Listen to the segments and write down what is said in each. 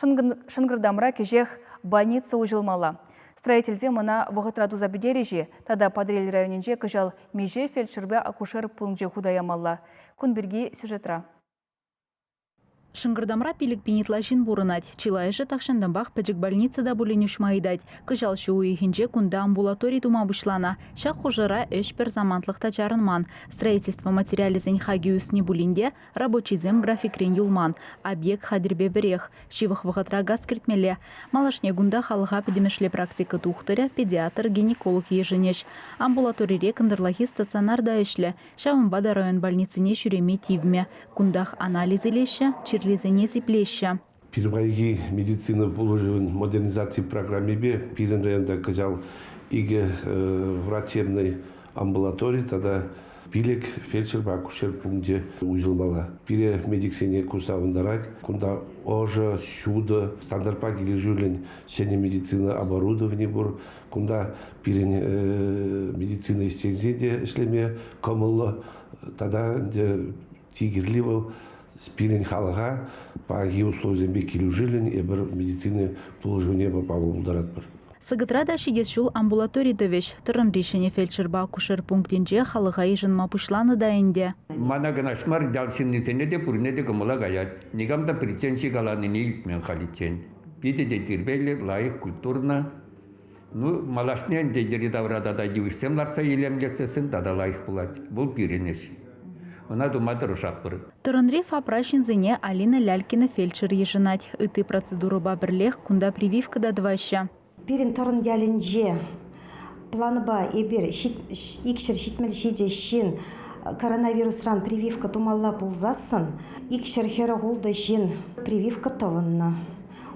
Шӑнкӑртамра кӗҫех больница уҫӑлмалла. Строительсем ӑна вӑхӑтра туса пӗтерӗҫ-и тата Патӑрьел районӗнче кӑҫал миҫе фельдшерпа акушер пункчӗ хута ямалла? Кун пирки сюжетра. Шӑнкӑртамра 5000 ытла ҫын пурӑнать. Чылайӑшӗ тахҫантанпах пӗчӗк больница та пулин уҫма ыйтать. Кӑҫал ҫу уйӑхӗнче кунта амбулатори тума пуҫланӑ. Ҫак хушӑра ӗҫ пӗр самантлӑх та чарӑнман. Строительство материалӗсен хакӗ ӳснӗ пулин те рабочисем графикрен юлман. Объект хатӗрпе пӗрех. Ҫывӑх вӑхӑтра газ кӗртмелле. Малашне кунта халӑха пӗтӗмӗшле практика тухтӑрӗ, педиатр, гинеколог йышӑнӗҫ. Амбулаторире кӑнтӑрлахи стационар та ӗҫлӗ. Ҫавӑнпа та район больницине ҫӳреме тивмӗ. Кунтах анализ илеҫҫӗ, чирлисене сиплеҫҫӗ. Пирвайхи медицина пулӑшӑвӗн модернизаци программипе пирӗн районта кӑҫал икӗ врачебнӑй амбулатори тата пилӗк фельдшерпа акушер пункчӗ уҫӑлмалла. Пире медиксене ку савӑнтарать. Кунта ӑшӑ, ҫутӑ, стандартпа килӗшӳллӗн ҫӗнӗ медицина оборудовани пур. Кунта пирӗн медицина ӗҫченӗсен те ӗҫлеме кӑмӑллӑ тата ӗнтӗ чи кирли вӑл пирӗн халӑха паянхи условисемпе килӗшӳллӗн эпир медицина пулӑшӑвне пама пултаратпӑр. Сӑкӑтра та ҫитес ҫул амбулатори тӑвӗҫ. Тӑрӑнти ҫӗнӗ фельдшерпа акушер пунктӗнче халӑха йышӑнма пуҫланӑ та ӗнтӗ. Мана кӑна мар, ял ҫыннисене те пурне те кӑмӑла каять. Никам та претензи каланине илтмен халиччен. Питӗ те тирпейлӗ, лайӑх, культурно. Ну, малашне ӗнтӗ йӗри-тавра тата йывӑҫсем лартса илемлетсессӗн тата лайӑх пулать. Вӑл пирӗн ӗҫ. Ӑна тума тӑрӑшатпӑр. Тӑрӑнри ФАПра ҫынсене Алина Лялькина фельдшер йышӑнать. Ытти процедурӑпа пӗрлех кунта прививка та тӑваҫҫӗ. Пирӗн Тӑрӑн ялӗнче планпа эпир 277 ҫын коронавирусран прививка тумалла пулсассӑн 246 ҫын прививка тӑвӑннӑ.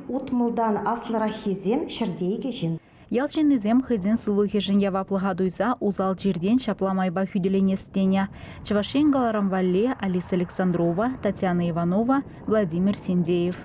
Утмӑлтан аслӑраххисем ҫӗрте икӗ ҫын. Ял ҫыннисем хӑйсен сывлӑхӗшӗн яваплӑха туйса усал чиртен ҫапла майпа хӳтӗленес тенӗ. Чӑваш Ен кӑларӑм валли Алиса Александрова, Татьяна Иванова, Владимир Синдеев.